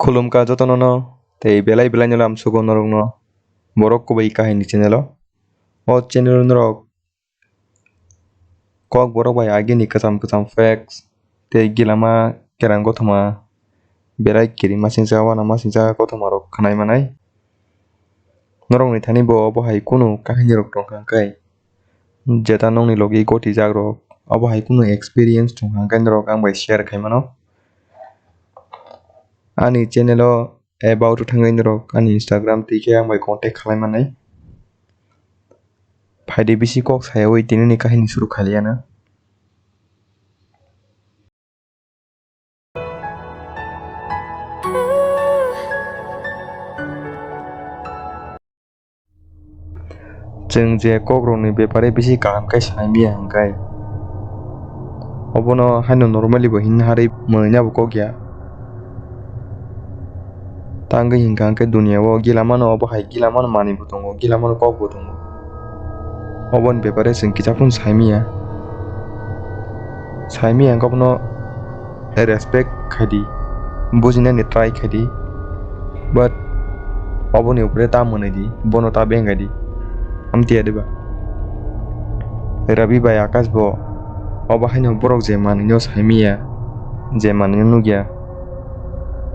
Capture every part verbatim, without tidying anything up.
Khulumkha jotono no, tei belai belai no lamsugo norokno borok kubui kahini channel o. O channel o norok kok borok bai agini kwcham kwcham facts tei gilama kerang kothoma, berai kiri masingcha wana masingcha kothoma rok khwnai manai. Norokni thani bo obo hai kunu kahini rok tongkha hwnkhe, jeta nokni logi gotijak rok, obo hai kunu experience tongkha hwnkhe norok ang bai share khai mano. Ani channel o about o thangwi norok ani Instagram twi khe ang bai contact khlai manai. Phaidi bisi kok sayawi tinini kahini suru khailiyana. Chwng je kokrokni bepare bisi kaham khe saimaya hwnkhe, obono haino normally bo hinna harwi mwnwina bo kok ya. Tangwi hinkha hwnkhe duniya o gila mano, obo hai gila mano manwi bo tongo, gila mano kok bo tongo. Oboni bepare chwng kisa phano saimaya. Saimaya hwnkhe obono respect khaidi, bujinani try khaidi, but oboni upre ta mwnwi di, bono ta bengai di, amtwi ya diba? Rabi bai Akash bo obo haino borok je manwino saimaya, je manwino nukya,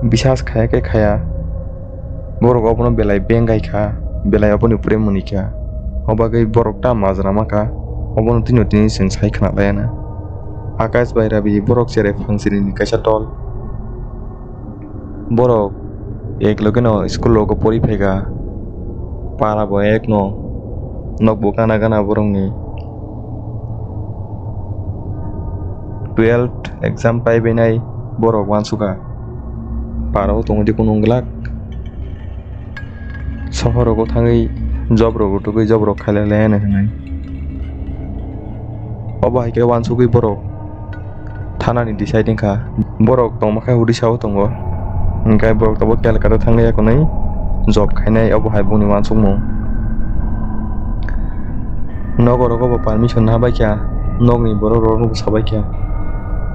bisas khaya khe khaya, borok obono belai bengai kha, belai oboni upre mwnwi kha, obagwi borok ta majra ma kha, obono twino tini chwng sai khna laiya na. Akash bai Rabi borok cherai phangsini ni kaisa dol. Borok ek loge no school rogo pori phaikha. Para bo ek no. Nok bo gana gana borokni. Twelfth exam pai bainai borok wansukha. Para o tongwi di kunu wng glak. Sohor rogo thangwi job rok rwtugwi job rok khailai lai hinwi. Obo hai khe wansugwi borok thanani decide wngkha. Borok tongma khe Odisha o tongo. Hwnkhe borok tabuk Calcutta thangwi ya kwnwi job khainai, obo hai bongni wansukmung. Nogo rogo bo permission naha baikha, nokni borok rok no bo sabaikha.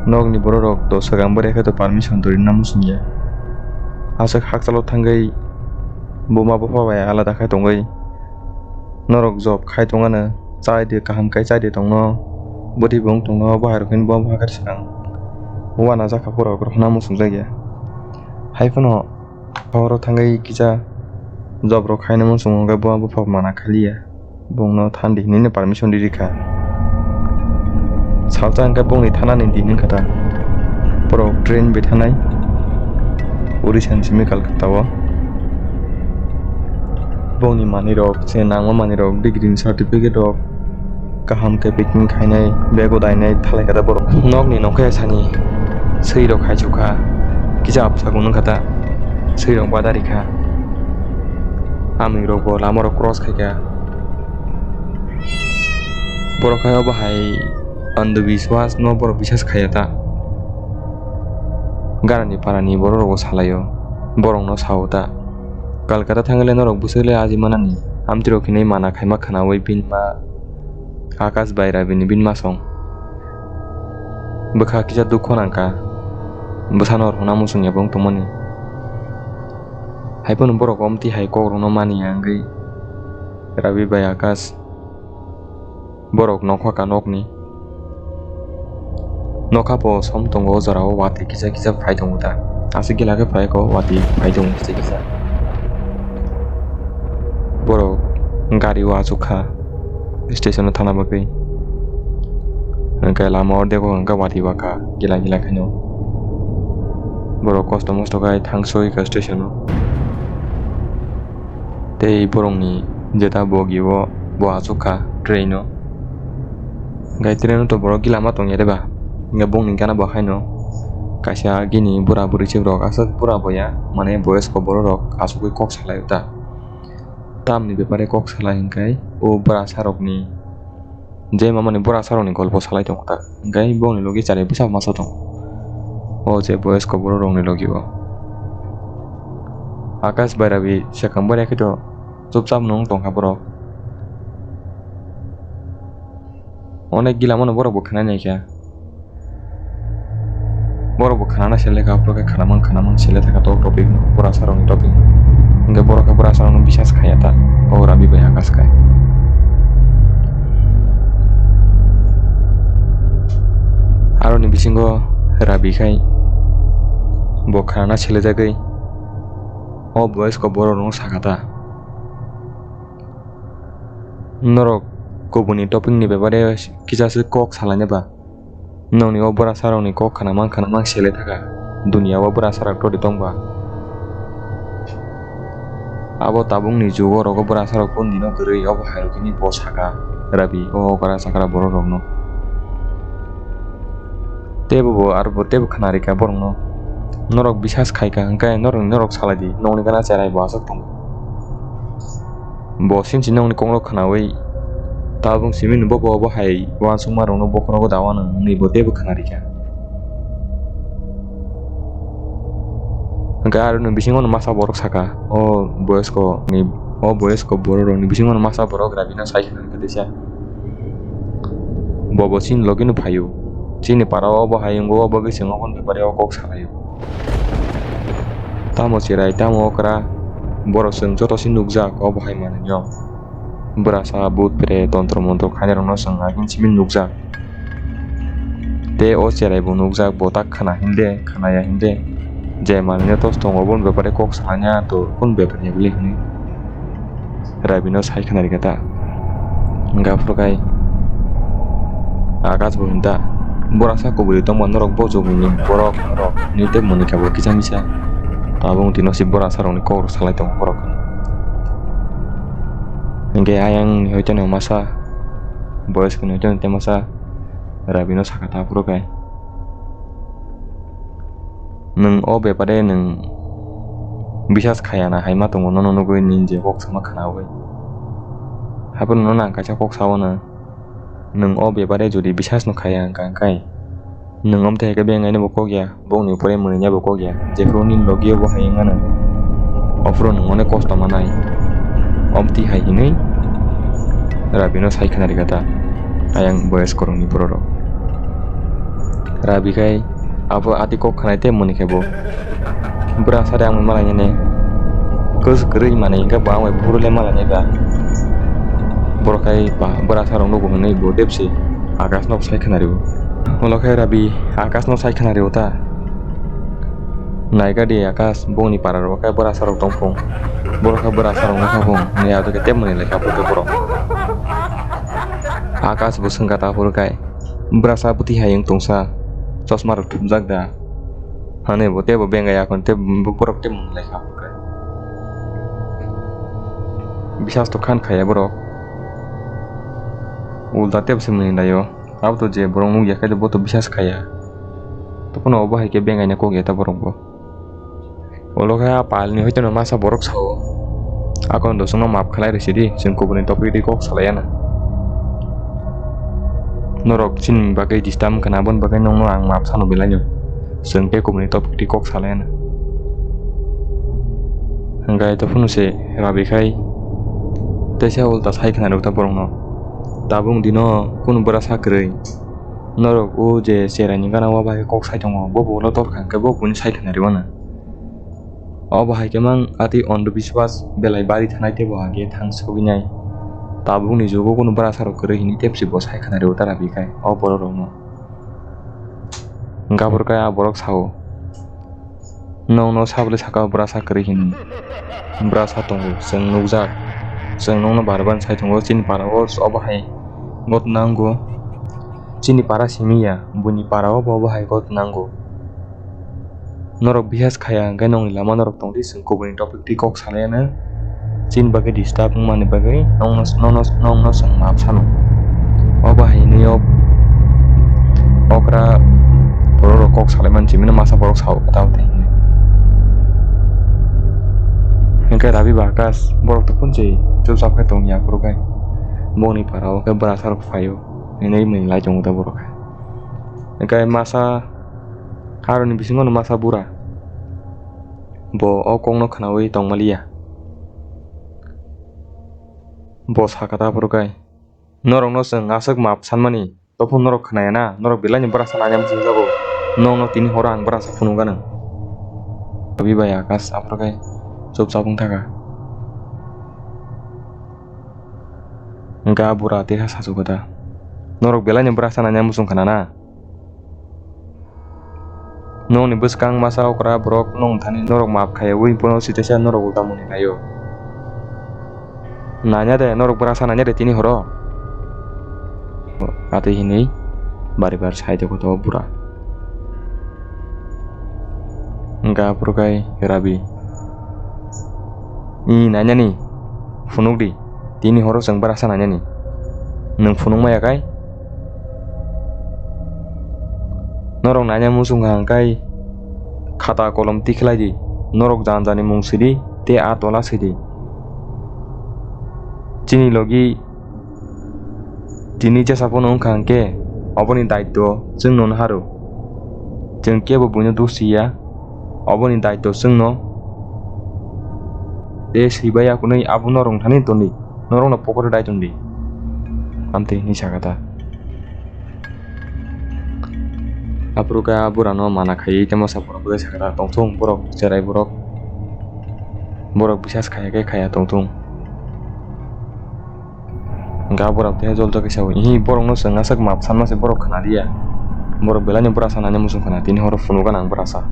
Nokni borok rok to swkang bwrwi khe to permission to rinani muchungya. Aswk hakchalo thangwi buma bupha bai alada khe tongwi. Norok job khai tongano, chai de kaham khai chai de tongno, bwtwi bo wng tongno, bo hai rok hinwi bo bupha khe swkang. Uanajak kha borok rok hwnna muchungjakya. Hai phano oro thangwi kisa job rok khaina muchungo hwnkhe bo bupha mana khaliya. Bongno thandi hinwi permission ri rikha. Salsa hwnkhe bongni thanani din wngkha ta. Borok train bai thanai. Odisha ni simi Calcutta o. Bongni manwi rok, se nangma manwi rok, degree ni certificate rok. Kaham khe packing khainai, bag o dainai, thalai kha ta borok. Nokni nokhe sani swi rok khai chukha. Kisa apsa gunung kha ta. Swi rok badari kha. Amwi rok bo lama rok cross khai kha. Borok hai obo hai andhbiswas no borok biswas khaiya ta. Ganani parani borok rok bo salaio. Borok no sao ta. Calcutta thangwi le norok bwswk le aji manani. Amtwi rok hinwi mana khaima khwnawi bini ma Akash bai Rabi ni bini masong. Bwkha kisa dukho nangkha. Bwsano rwna muchungya bo wng tongmani. Hai phano borok omtwi hai kok rokno mani ya wngwi Rabi bai Akash borok nokha ka nokni. Nokha bo som tongo o jora o watwi kisa kisa phai tongo ta. Aswk gila khe phai ko watwi phai tongo kisa kisa. Borok gari o achuk kha station o thana bagwi. Hwnkhe lama o dego hwnkhe watwi bakha gila gila khaino. Borok kosto mosto khai thang soi kha station o. Tei borokni jeta bogi o bo achuk kha train o. Hwnkhe train o to borok gila ma tongya de ba? Hwnkhe bongni gana bo haino kaisa gini bura buri se borok aswk bura bo ya, mane boyosko borok rok achugwi kok salaio ta. Tamni bepare kok salai hwnkhe o bwrasa rokni je mamani bwrasa rokni golpo salai tongo ta, hwnkhe bongni logi chari bwsa masa tongo o je boyosko borok rokni logi o. Akash Bairabi swkang bai khe to chupchap nung tongkha borok. Onek gila mano borok bo khwnai naikha. Borok bo khwnana se lekha, aphuru khe khwnamang khwnamang se lekha to topic no, bwrasa rokni topic no. Hwnkhe borok khe bwrasa rokno bisas khaiya ta, o Rabi bai Akash khe. Aroni bisingo Rabi khai bo khwnana se lejagwi o boyosko borok rokno sakha ta. Norok kubuni topic ni bebare kisa se kok salaina ba? Nokni o bwrasa rokni kok khwnamang khwnamang sele thaka. Dunia o bwrasa rok todi tong ba? Abo tabuk ni jugo rogo bwrasa rok bondino kwrwi obo hai rok hwnwi bo saka. Rabi o okra chakra borok rokno. Tebo bo aro bo tebo khwnarikha borokno. Norok bisas khaikha hwnkhe norok, norok salai di, nokni gana cherai bo aswk tongo. Bo sinchi nokni kokrok khwnawi tabuk simi bo, bo, bo hai uansukma rokno bokhorogo dawa nang hwnwi bo tebo khwnarikha. Hwnkhe aroni bisingo no masa borok saka, o boyosko ni, o boyosko borok rokni bisingo no masa borok Rabino sai khwnarikha teisa. Bo bo chini logi no phaio. Chini para o bo hai wngo, obo bwswng obo ni bepare o kok salaio. Tamo cherai, tamo okra, borok chwng joto se nukjak obo hai manwi no. Bwrasa, bhut, pret, tontro montro khainai rokno chwng agini simi nukjak. Tei o cherai bo nukjak, bo ta khwna hinde, khwnaya hinde. Je manwino tos tongo, oboni bepare kok salaina to, kunu bepar ya bwle hwnwi Rabino sai khwnarikha ta. Hwnkhe aphuru khai Akash bo hwn ta, bwrasa kubui tongma norok bojogni borok norok hwnwi tei mwnwi kha bo kisa misa. Tabuk tino se bwrasa rokni kok rok salai tongo borok. Hwnkhe ayang ni hoiteno masa, boyos ni hoiteno tei masa Rabino sakha ta aphuru khai. Nwng o bepare nwng bisas khaya na hai ma tongo, nono nugwi nini je kok sama khwnawi. Haphuru nono ang kaisa kok sao na, nwng o bepare jodi bisas no khaya wngkha hwnkhe nwng omtwi hai khe beng aino bo kok ya, bongni upore mwnwi ya bo kok ya, jephuru nini logi o bo hai wngmano, ophuru nwng onek kosto manai. Omtwi hai hinwi Rabino sai khwnarikha ta ayang boyos korokni borok rok. Rabi khai abo ati kok khwnai tei mwnwi khe bo bwrasa de ang bai malainani kwswk kwrwi manwi hwnkhe bo ang bai buphuru le malainai ba. Borok khai ba bwrasa rok nugo hwnwi bo tepsi Akash no sai khwnari o. Ulo khe Rabi Akash no sai khwnari o ta. Naikha di Akash, bongni para rok khe bwrasa rok tong phung. Borok khe bwrasa rok nokha phung. Ni ado khe tei mwnwi lai kha borok. Akash bo swngkha ta phuru khai. Bwrasa bwtwi hai wng tongsa, chosma rok thumjak da? Hwnwi bo teibo bengai akhon tei borok tei mwnwi lai kha. Bisas to khan khaya borok. Ulta teibo se mwnwi laio. Abo to je borok nukya khe bo to bisas khaya. Tei phano obo hai khe bengaina kok ya ta borok bo. Ulo khe a palni hoiteno masa borok sao, "Akon dosongno maap khlai rw sidi, chwng kubuni topik twi kok salai ya na. Norok chini bagwi disturb wngkha na, aboni bagwi nokno ang maap sano belai no. Chwng khe kubuni topik twi kok salai ya na." Hwnkhe to phano se Rabi khai teisa ulta sai khna rw ta borokno. Tabuk dino kunu bwrasa kwrwi. Norok o je cheraini gana o bai kok sai tongo, bo bo ulo tor kha hwnkhe bo buini sai khna rw na. Obo hai khe mang ati ondhobiswas belai bari thanai tei bo hage thang sogwinai. Tabukni jugo kunu bwrasa rok kwrwi hwnwi tepsi bo sai khna rw ta Rabi khai o borok rokno. Hwnkhe aphuru khe a borok sao, "Nokno sabole saka bwrasa kwrwi hwnwi. Bwrasa tongo, chwng nukjak. Chwng nokno bar bar sai tongo, chini para o obo hai got nango. Chini para simi ya, buini para o bo obo hai got nango. Norok bihas khaya hwnkhe nokni lama norok tongdi, chwng kubuni topik twi kok salaiya na. Chini bagwi disturb wngmani bagwi nokno, nokno, nokno chwng maap sano. Obo hai hinwi o okra borok rok kok salaimani simi no masa borok sao khe tamo tei hinwi." Hwnkhe Rabi ba Akash borok to phunchi chupchap khe tongya aphuru khai bongni para o khe bwrasa rok phaio hinwi mwnwi lai tongo ta borok khai. Hwnkhe masa aroni bisingo no masa bura. Bo o kokno khwnawi tongmaliya. Bo sakha ta aphuru khai, "Norokno chwng aswk maap sanmani, tophuru norok khwnaya na, norok belaini bwrasa nani muchungjago. Nokno tini horo ang bwrasa phunukgano. Rabi bai Akash aphuru khe chupchap wng thaka. Hwnkhe a bura tei ha sachu khe ta, "Norok belaino bwrasa naina muchung khna na? Nokni bwskang masa okra borok nong thani norok maap khaiwi bono sitesa norok ulta moni naio. Naina de, norok bwrasa naina de tini horo." Atwi hinwi bari bar sai tongkha o bura. Hwnkhe aphuru khe Rabi, "I nainani, phunuk di, tini horo chwng bwrasa nainani. Nwng phunuk maya khe norok naina muchung kha hwnkhe khata kolom tikhlai di, norok jan jani mung swi di tei a tola swi di. Chini logi tini jesa phano wngkha hwnkhe oboni daityo chwngno naharo. Chwng kebo buino dusi ya, oboni daityo chwngno. Tei swibai ya hwnwi abo norok thani tongdi, norokno pocket o dai tongdi." Amtwi hinwi sakha ta. Aphuru khe a burano mana khaiwi tei mosa borok bai sakha ta, "Tongthung borok, cherai borok, borok bisas khaiya khe khaiya tongthung." Hwnkhe a borok tei jol jagwi sao, "Ihi, borokno chwng aswk maap sanma se borok khna diya. Borok belaino bwrasa naina muchung khna, tini horo phunukgano ang bwrasa."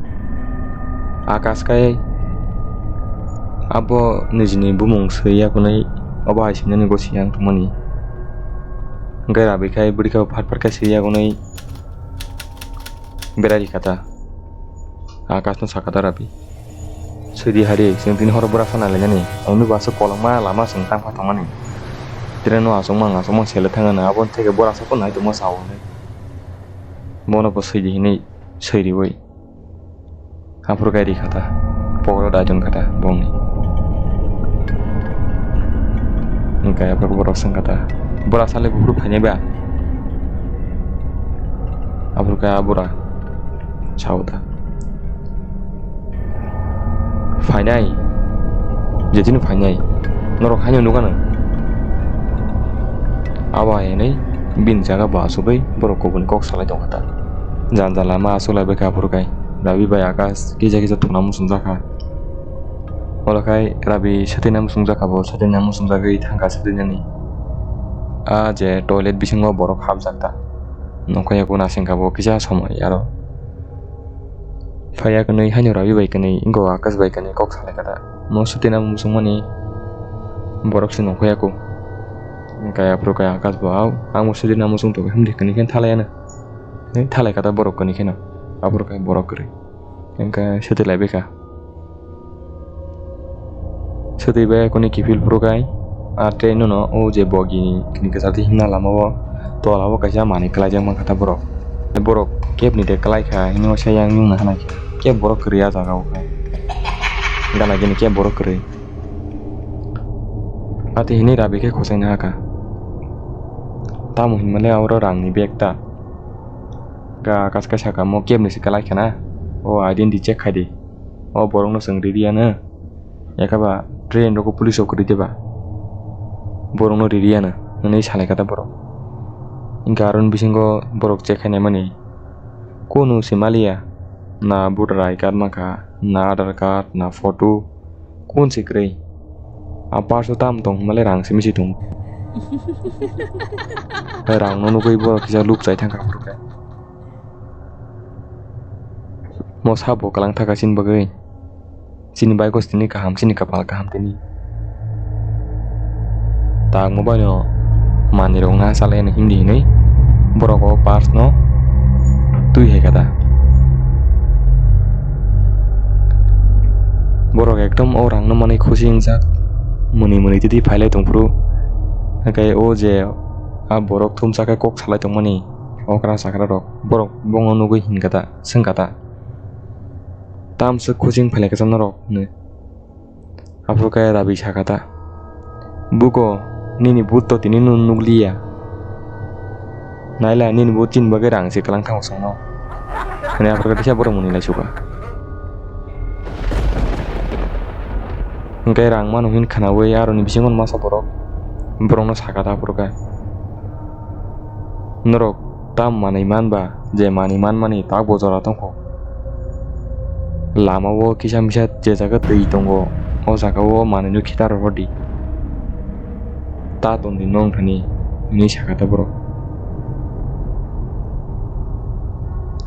Akash khe abo nijini bumung swi ya hwnwi obo hai swinani gosi yang tongmani. Hwnkhe Rabi khe bwrwi khe phat phat khe swi ya hwnwi berai rikha ta. Akashno sakha ta Rabi, "Swi di hai di, chwng tini horo bwrasa nailainani, omo bo aswk kolokma lama chwng tangpha tongmani. Train o achukmang achukmang sele thangano, aboni theke bwrasa phano nai tongma sao hwnwi. Bono bo swi di," hinwi swi riwi. Aphuru khe rikha ta, pocket o dai tongkha ta bongni. Hwnkhe aphuru borok swngkha ta, "Bwrasa le buphuru phainai ba?" Aphuru khe a bura sao ta, "Phainai, je chini phainai, norok haino nukgano." Abo hai hwnwi bini jaga bo achugwi borok kubuni kok salai tongkha ta. Janja lama achuk lai bai kha aphuru khe Rabi bai Akash kisa kisa thungna muchungjak kha. Olo khai Rabi swtwina muchungjak kha, bo swtwina muchungjagwi thangkha swtwinani. A je toilet bisingo borok hapjak ta. Nokha yago nasing kha bo kisa somoi aro. Phaiya kwnwi haino Rabi bai kwnwi, wngkha Akash bai kwnwi kok salai kha ta. Mo swtwina muchungmani borok se nokha yago. Hwnkhe aphuru khe Akash bo, "Au, ang bo swtwina muchung tongo," himdi kwnwi khe thalai ano. Hwnwi thalai kha ta borok kwnwi kheno. Aphuru khe borok kwrwi. Hwnkhe swtwi lai bai kha. Swtwi bai kuni kiphil phuru khai, a train no, o je bogi ni kini kwchar twi himna lama o, tola o kaisa manwi kwlai jak mankha ta borok. Borok keb ni de kwlai kha, hino se yang nung nahana khe, keb borok kwrwi a jaga o khai. Gana gini keb borok kwrwi. Ati hini Rabi khe khosai nahakha. Tamo hinmale oro rang ni bag ta. Ga kas kaisa kamo keb ni se kwlai khana. O identity check khai di. O borok no chwng riri ya no. Yakha ba train rok o police rok kwrwi de ba? Borok no riri ya no, hwnwi salai kha ta borok. Hwnkhe aroni bisingo borok check khainai mani kunu se maliya, na voter I card mankha, na Aadhaar card, na photo, kun se kwrwi. A purse o tamo tong hwnmale rang simi se tongo. Rang no nugwi borok kisa luk chai thangkha phuru khe. Mo sabo kwlang thaka chini bagwi. Chini bai gostini kaham, chini kapal kaham tini. Tangmo bai no manwi rok wngna chalai no himdi hinwi borok o purse no twi hai kha da. Borok ekdom o rang no manwi khusi wngjak, mwnwi mwnwi twi twi phailai tongphuru. Hwnkhe o je a borok thumsa khe kok salai tongmani okra chakra rok, borok bongno nugwi hinkha ta, swngkha ta. Tamswk coaching phailai khe norok hwnwi. Aphuru khe Rabi sakha ta, "Buko, nini but to tini no nukliya. Naila nini but chini bagwi rang se kwlang thango chwngno." Hwnwi aphuru khe teisa borok mwnwi lai sukha. Hwnkhe rang mano hwn khwnawi aroni bisingo masa borok borokno sakha ta aphuru khe, "Norok Tam manwi manba, je manwi manmani takbo jora tongkho. Lama o kisa misa je jaga twi tongo, o jaga o manwi no khita rohor di. Ta tongdi nwng thani, hwnwi sakha ta borok.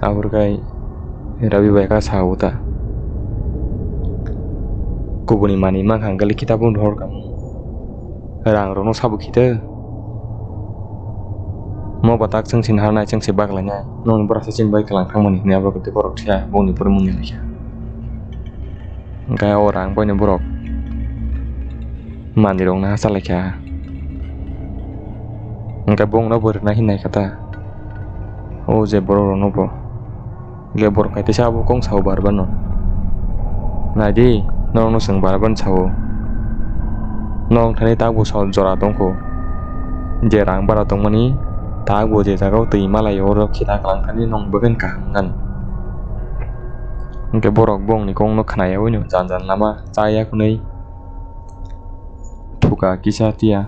Aboni khai Rabi bai kha sa o ta. Kubuni manwi mankha hwnkhe le khita phone rohor kha. Rang rokno sabo khita. Mo batak chwng sin harnai chwng se baklainai. Nokni borok se chini bai kwlang thangmani hwnwi abo khe borok thya bongni pore mungya laikha. Hwnkhe o rang boino borok mandirokno hachalaikha. Hwnkhe bongno bo rwna hinwi naikha ta. O je borok rokno bo. Hwnkhe borok hai teisa abo kong sao bar bar no. Naidi, norokno chwng bar bar sao. Norok thani takbo sal jora tongkho. Je rang bara tongmani takbo je jagao twi malaio oro khita kwlang thani nwng bagwi kaham wngnani. Hwnkhe borok bongni kokno khna yaui no jan jan lama cha ya hwnwi thuka kisa tiya.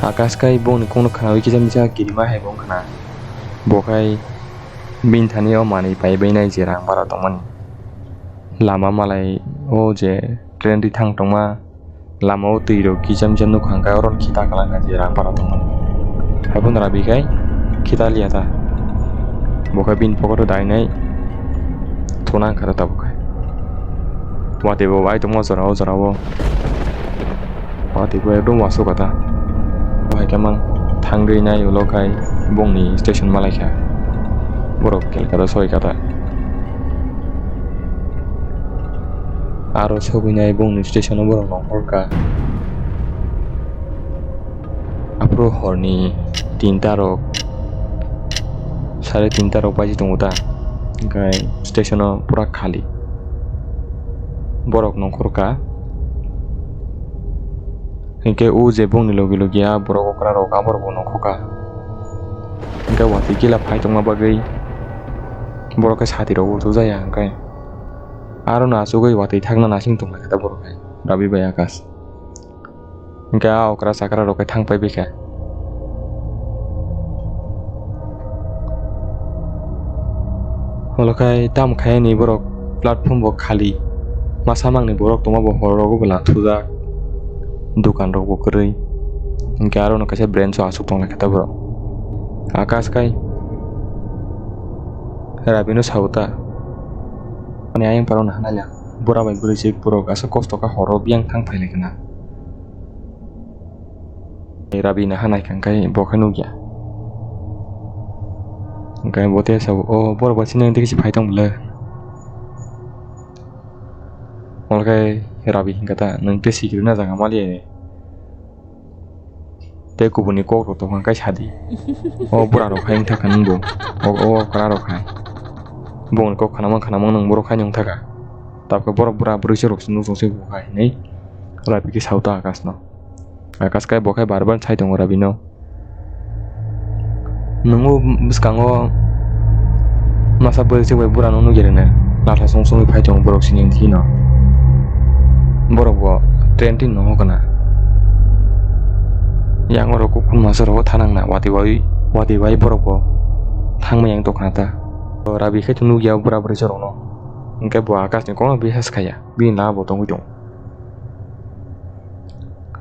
Akash khai bongni kokno khnaui kisa misa kirima hai bo wngkhana. Bo khai bini thani o manwi pai bai nai je rang bara tongmani. Lama malai o je train ri thang tongma, lama o twi rok kisa misa nukha hwnkhe oro khita kwlang kha je rang bara tongmani. Haiphano Rabi khai khita liya ta. Bo khai bini pocket o dainai thuna wngkha ta bo khai. Watwi bo bai tongma jora o jora o. Watwi bo ekdom wasuk kha ta. Bo hai khe mang thangwi nai ulo khai bongni station malaikha. Borok Calcutta soi kha ta. Aro sogwi nai bongni station o borok nongkhor kha. Aphuru horni tinta rok, sare tinta rok baji tongo ta, hwnkhe station o pura khali. Borok nongkhor kha. Hwnkhe o je bongni logi logi a borok okra rok aborok bo nongkhor kha. Hwnkhe watwi kila phai tongma bagwi borok khe sati rok bo tujaya hwnkhe. Aro no achugwi watwi thakna nasing tonglaikha ta borok hai Rabi bai Akash. Hwnkhe a okra chakra rok khe thang pai baikha. Holo khai tamo khai ni borok platform bo khali. Masa mangni borok tongma bo hor rogo bo lathujak. Dukan rok bo kwrwi. Hwnkhe aro no kaisa branch o achuk tonglaikha ta borok. Akash khai Rabi no sao ta. Ani ayang parok no hanai le bura bai bwrwi se borok aswk kosto kha horo biyang thang phai lai khna. Rabi no hanai kha hwnkhe bo khe nukya. Hwnkhe bo tei sao, "O borok bai sini tei kisi phai tong bwle." Hwnkhe Rabi hwnkha ta, "Nwng tei sikiri na jaga mali." Tei kubuni kok rok tongkha khe sadi. O bura rok hai wngthakha nwngbo. O, o okra rok hai. Bongni kok khanamang khanamang nwng borok hai wngthakha. Tabukhe borok bura bwrwi se rok se nuk tong se bo hai hinwi Rabi khe sao ta Akash no. Akash khe bo khe bar bar sai tongo Rabi no. Nungo bwskango masa bwrwi se bai bura no nugwi rwna. Nathla song songwi phai tongo borok sini thino. Borok bo train tin no hokna. Yang oro kuphur masa rogo thanang na watwi bai, watwi bai borok bo thangma yang tokna ta. Rabi khe to nugya bura bwrwi se rok no. Hwnkhe bo Akash ni kokno bihas khaya. Bini lama bo tongwi tongo.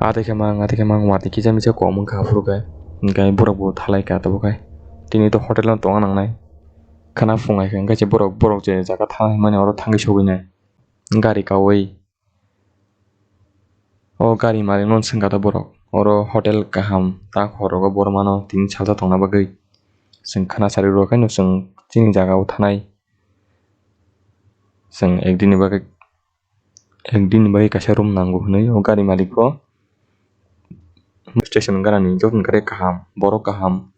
Atwi khe mang, atwi khe mang, watwi kisa misa kom wngkha aphuru khe. Hwnkhe borok bo thalai kha tabuk khai. Tini to hotel no tongna nangnai. Khana phung hai khe, hwnkhe se borok, borok je jaga thang hwnmani oro thangwi sogwi nai. Gari kaui. O gari malik no swngkha ta borok. Oro hotel kaham ta khoro o borok mano tini salsa tongna bagwi. Chwng khana sari rw khe no chwng chini jaga o thanai. Chwng ekdin ni bagwi, ekdin ni bagwi kaisa room nango hwnwi o gari malik o station gana ni joto ni khe kaham, borok kaham.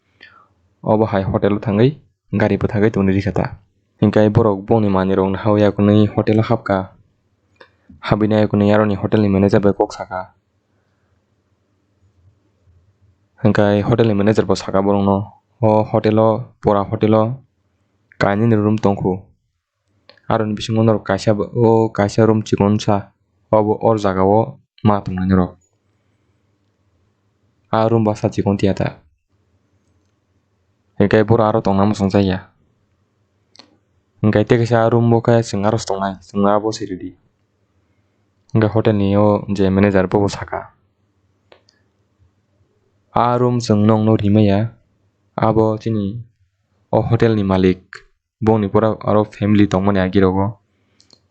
Obo hai hotel o thangwi gari bwthagwi tongwi rikha ta. Hinkhe borok bongni manwi rok no hawya hwnwi hotel o hapkha. Habwi nai hwnwi aroni hotel ni manager bai kok sakha. Hinkhe hotel ni manager bo sakha borok no, "O hotel o, pura hotel o kainwi ni room tongkhu." Aroni bisingo norok kaisa bo, o kaisa room chikonsa, obo or jaga o ma tongnai norok. A room bwsa chikon tiya ta. Hinkhe boro aro tongna muchung chaya. Hinkhe tei kaisa room bo khe chwng aro se tongnai, chwng abo se ridi. Hinkhe hotel ni o je manager bo bo saka, "A room chwng nongno rimaya, abo chini o hotel ni malik, bongni pura aro family tongmani agi rogo,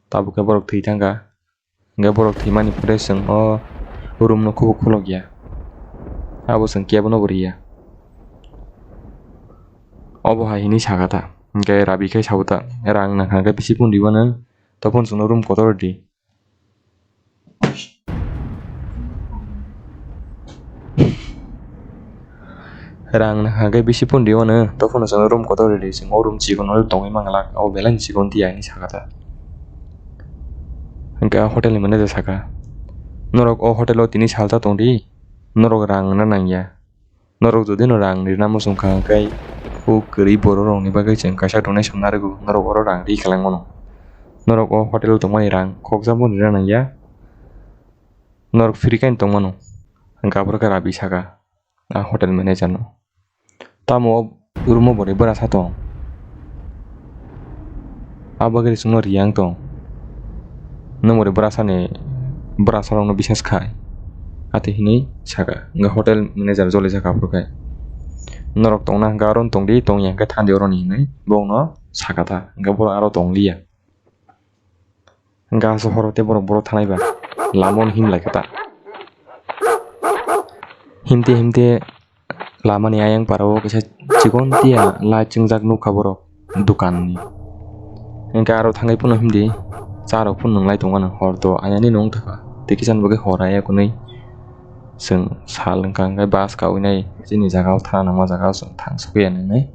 tabuk khe borok thwi thangkha." Hinkhe borok thwimani pore chwng o room no kubuk khulokya, abo chwng kebo no bo riya. Obo hai hinwi saka ta, hinkhe Rabi khe sabo ta, "Rang nangkha khe bisi phone ribano, tophon chwngno room kotor ridi." "Rang nangkha khe bisi phone ribano, tophon chwngno room kotor ridi, chwng o room chikon o tongwi manglak, o belai ni chikon tiya," hinwi saka ta. Hinkhe a hotel ni manager saka, "Norok o hotel o tini salsa tongdi, norok rang rwna nangya. Norok jodi no rang rwna muchung kha, hinkhe o kwrwi borok rokni bagwi chwng kaisa donation narwgo, norok oro rang ri kwlangmano. Norok o hotel o tongmani rang khoksa bo rwna nangya, norok free khaino tongmano." Hinkhe aphuru khe Rabi saka a hotel manager no, "Tamo o room o bwrwi bwrasa tong? Abo bagwi chwngno riyang tong. Nwng bwrwi bwrasani, bwrasarokno bisas khai," atwi hinwi saka. Hinkhe hotel manager joli saka aphuru khe, "Norok tongna hinkhe aro tongdi, tongya hinkhe thangdi oroni," hinwi bongno saka ta. Hinkhe borok aro tongliya. Gas horo tei borok, borok thanai ba lama no him lai kha ta. Himte himte lama ni ayang para o kaisa chikon tiya light chingjak nukha borok dukan ni. Hinkhe aro thangwi phano himdi cha rok phano nwnglai tongmani hor to ayani nung thaka tei kisa ni bagwi hor aya kunui chwng sal wngkha hinkhe bus kaui nai chini jaga o thana nangma jaga o chwng thang sokya nai.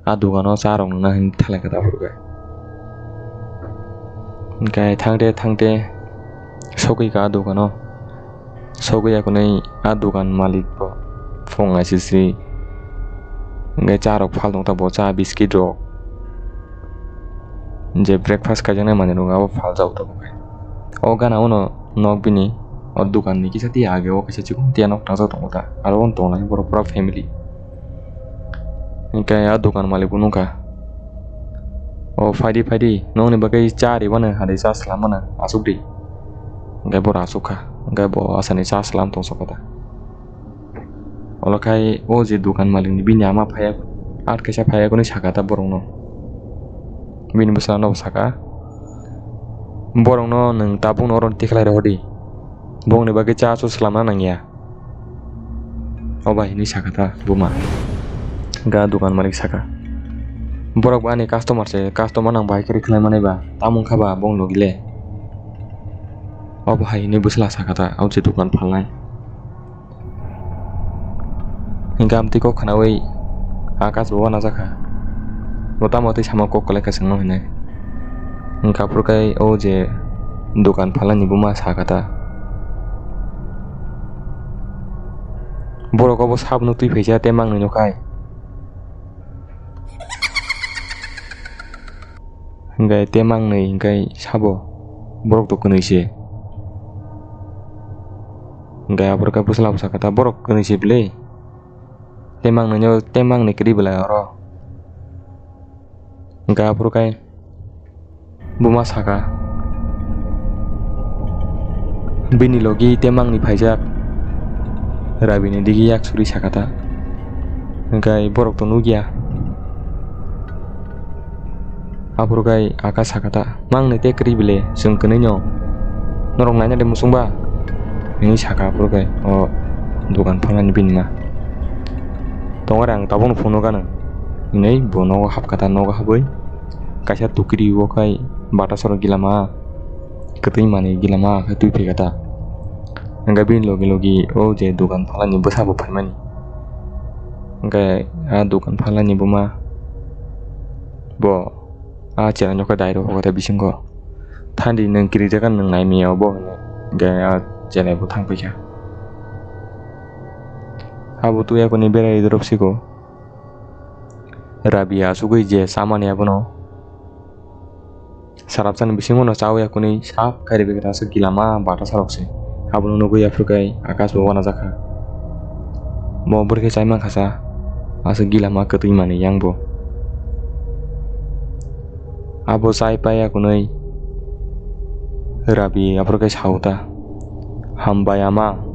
Ah dogano cha rok nangna hinwi thalai kha ta phuru khe. Hinkhe thangte thangte sogwi kha ah dogano. Sogwi ya kunui ah dogan malik bo phung aisisi hinkhe cha rok phal tong ta bo cha biscuit rok je breakfast kaijaknai manwi rok abo phal jak ta bo khe. O gana o no nok bini o dogan ni kisa tiya age o kaisa chikon tiya nok tangjak tongo ta aro o tongnaikhe borok pura family. Hinkhe a dogan malik bo nukha, "O phaidi phaidi, nokni bagwi cha ribano, hadi cha swlammano, achukdi." Hinkhe bo achukha, hinkhe bo asani cha swlam tong sokha ta. Olo khai o je dogan malikni bini ama phaiya, at kaisa phaiya hwnwi sakha ta borokno. Bini bwsano bo sakha, "Borokno nwng tabukno oro tikhlai rohordi, bongni bagwi cha aswk swlamna nangya." O bai hinwi sakha ta buma. Ga dogan malik sakha, "Borok bo ani customer se, customer nang bai kwrwi khlai manai ba, tamo wngkha ba bong logi le?" Obo hai hinwi bwsla sakha ta, o je dogan phalnai. Hinkhe amtwi kok khnaui Akash bo uanajakha, bo tamo twi sama kok kwlai kha chwngno hinwi. Hinkhe aphuru khe o je dogan phalnani buma sakha ta, "Borok obo sabno twi phaisa tei mangnwi nukhai." Hinkhe tei mangnwi hinkhe sabo borok to kwnwi se. Hinkhe aphuru khe bwsla bwsa khe ta borok kwnwi se bwle. Tei mangnwi no tei mangnwi kwrwi bwlai oro. Hinkhe aphuru khe buma sakha, bini logi tei mangnwi phaijak. Rabini digi yak suri sakha ta. Hinkhe borok to nukya. Aphuru khe Akash sakha ta, "Mangnwi tei kwrwi bwle chwng kwnwi no? Norok naina de muchung ba?" hinwi sakha aphuru khe o dogan phalnani bini ma. "Tongare ang tabukno phunukgano," hinwi bo nogo hapkha ta, nogo habwi kaisa tukiri o khai bata sorok gilama, kwtwi manwi gilama khe twi phaikha ta. Hinkhe bini logi logi o je dogan phalnani bwsa bo phaimani. Hinkhe a dogan phalnani buma bo a chwraino khe dai rw kha ta bisingo, "Thandi nwng kirijak nwng nai maya obo," hinwi hinkhe a chwrai bo thang paikha. Abo twi yakuni berai dorop siko. Rabi asugwi je chamani abono sarapsani bisingo no chawi yakuni sap khairi bikra aswk gilama bata sarok se. Abono nugwi aphuru khe Akash bo uanajakha. Bo bwrwi khe chai mankha sa. aswk gila ma kwtwi manwi yang bo. Abo chai paiya kunui Rabi aphuru khe sao ta, "Hambai ama,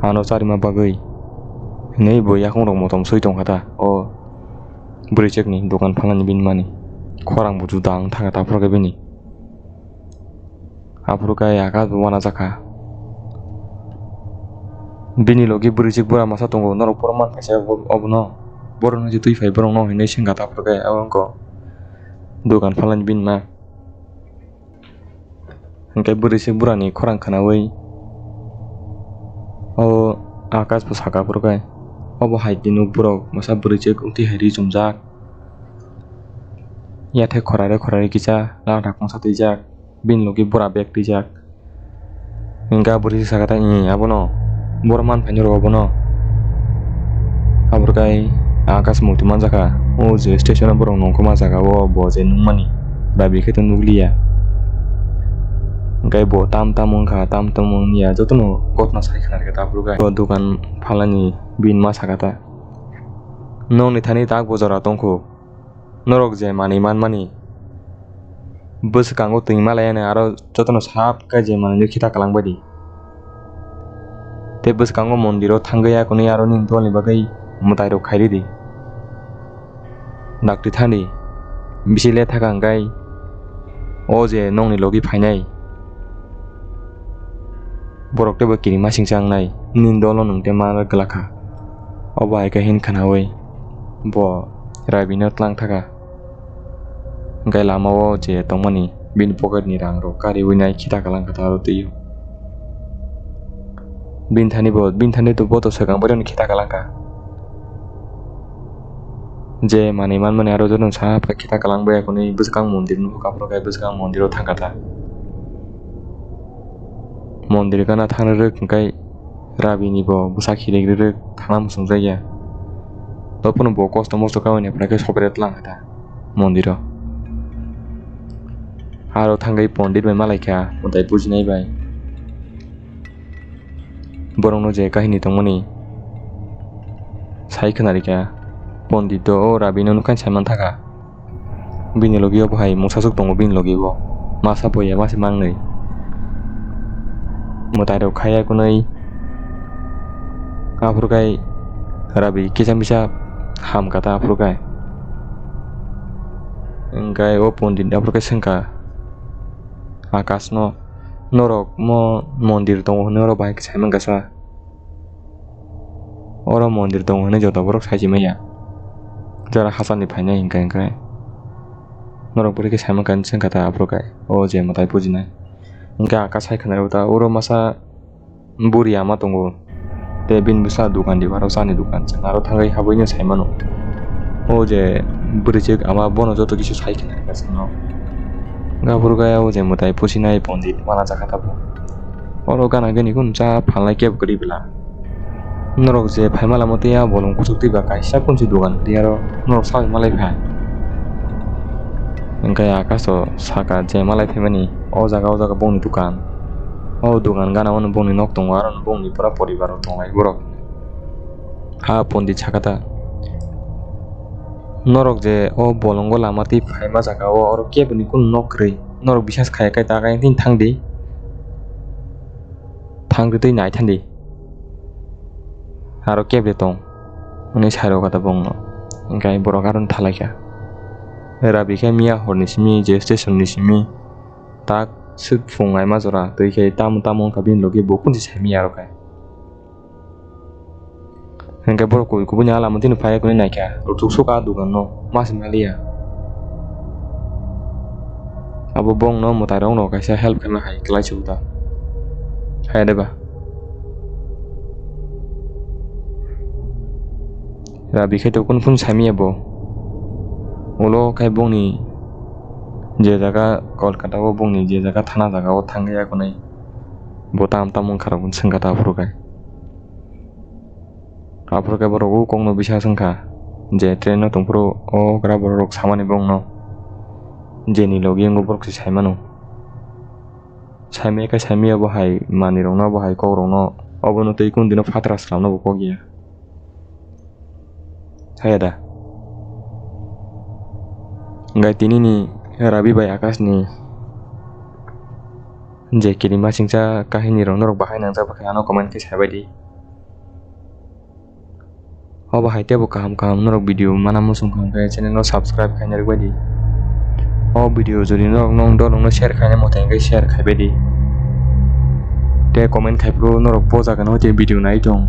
ano charima bagwi," hinui bo yakungrok motom sui tongkha ta. O bwrwichwkni dokan phalani bini mani khorang bo juda wng thangkha ta aphuru khe bini. Aphuru khe akas bo uanajakha. Bini logi bwrwichwk bura masa tongo, norok phoro manphaisa obo-, obono. Borokno je twi phai borokno hinui swngkha ta aphuru khe abo wngkha dokan phalani bini ma. Hwnkhe bwrwichwk burani khorang khwnaui o akas bo sakha aphuru khe, obo hai tini borok masa bwrwichwk twi hai ri chumjak. Yathai khorare khorare kisa ladak mungsa twijak, bini logi bura bag twijak. Hwnkhe bwrwi sakha ta, "Ih, abono, borok manphaini rw abono." Aphuru khe akas muitu manjakha, o je station o borok nongkhoma jaga o bo je nukmani, Rabi khe to nukliya. Hwnkhe bo tam tam wngkha, tam tam wngya jotono gotno sai khna rwkha ta aphuru khe. Bo dokan phalani bini ma sakha ta, "Nokni thani tak bo jora tongkhu." Norok je manwi manmani bwswkango twi malaiya aro jotono sap khe je manwi no khita kwlangbai di. Tei bwskango mondiro thangwi akonwi aro nini dolni bagwi mwtairok khairidi. Dakti thani bisi le thaka hwnkhe o je nokni logi phainai borok teibo kirimasingcha wngnai, nini dolo nwng tei ma glak kha. Obo hai khe hin khwnaui bo Raibino tlang thaka. Hwnkhe lama o je tongmani bini pocket ni rang rok kariui nai khita kalang kha ta aro twi o. Bini thani bo, bini thani to bo to swkang bai rokni khita kalang kha. Je manwi manmani aro jotono sap khe khita kalang bai akonwi bwskang mondir nugo, aphuru khe bwskang mondir o thang kha ta. Mondir gana thang rwrwk hwnkhe Rabi ni bo bwsa khirik rwrwk thangna muchungjakya. Tei phano bo kosto mosto kaiwi nai phai khe sopre tlang kha ta mondir o. Aro thangwi pondit bai malaikha mwtai bujinai bai. Borokno je kahini tongmani sai khwnarikha, pondit o Rabi no nukha sai manthaka. Bini logi o bo hai mungsa swk tongo bini logi o. Masa bo ya masa mangnwi. Mwtai rok khaiya kunui. Aphuru khai Rabi kisa misa ham kata aphuru khai. Hwnkhe o pondit aphuru khai swngkha Akash no, "Norok mo mondir tongo hwnwi oro bahai khe sai mankha sa?" Oro mondir tongo hwnwi joto borok sai si manya. Jora hachani phainai hwnkhe, hwnkhe norok bwrwi khe sai mankha hinwi swngkha ta aphuru khai, o je mwtai bujinai. Hwnkhe Akash hai khwnarwi ta oro masa buri ama tongo. Tei bini bwsa dokan di, aro chani dokan chwng aro thangwi habwi no sai mano. O je bwrwichwk ama bono joto kisa sai khna rwkha chwngno. Aphuru khai o je mwtai pusinai pondit mana jakha tabuk. Oro gana gini kunu cha phalnai kebo kwrwi bwla. Norok je phaima lama tei a bolong kuchuk twi ba kaisa kunchi dogan tei aro norok saui malai phai. Hwnkhe Akash o saka je malai phaimani o jaga, o jaga bongni dokan. O dogan gana o bongni nok tongo, aro bongni pura poribar rok tonglai borok. Ha pondit saka ta, "Norok je o bolongo lama twi phaima jaga o, oro keboni kunu nok kwrwi. Norok bisas khaiya khai ta khe thangdi. Thangdi tei nai thandi. Aro kebde tong," hwnwi sai rw kha ta bongno. Hwnkhe borok aro thalaikha. Rabi khe miya horni simi je station ni simi tak swk phung aima jora twi khe tamo tamo wngkha bini logi bo kunsi sai miya rw khe. Hwnkhe borok kubui kubui ni a lama tini phai ya kunui naikha, rwchuk sukha a dogan no, ma se maliya. Abo bongno mwtai rok no kaisa help khaima hai kwlai se ta. Hai de ba? Rabi khe to kunu phunu sai manya bo. Ulo khai bongni je jaga Kolkata o, bongni je jaga thana jaga o thangwi ya kunui bo tam tam wngkha rok swngkha ta aphuru khai. Aphuru khe borok o kokno bisa swngkha je train o tongphuru o gra borok rok samani bongno je ni logi wngo borok se sai mano. Saimaya khe saimaya bo hai manwi rokno, bo hai kok rokno, obono tei kunu dino phatra slamno bo kok ya. Thaya da. Hwnkhe tinini Rabi bai Akash ni je kirima singcha kahini rok norok bahai nangjak bakhe ano comment khe sabai di. Obo hai teibo kaham kaham norok video mana muchung kha hwnkhe channel no subscribe khaina rwbai di. O video jodi norok nong dolong no share khaina mutai hwnkhe share khaibai di. Tei comment khai phuru norok bo jaga no tei video nai tong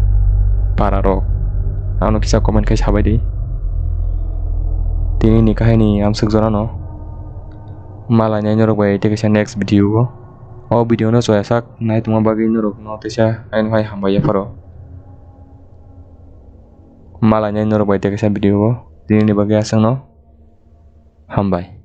para rok ano kisa comment khai sabai di. Tini ni kahini amswk jora no malainai norok bai tei kaisa next video o. O video no choya sak nai tongma bagwi norok no teisa ayang hai hambai yapharo. Malainai norok bai tei kaisa video o tini ni bagwi aswk no hambai.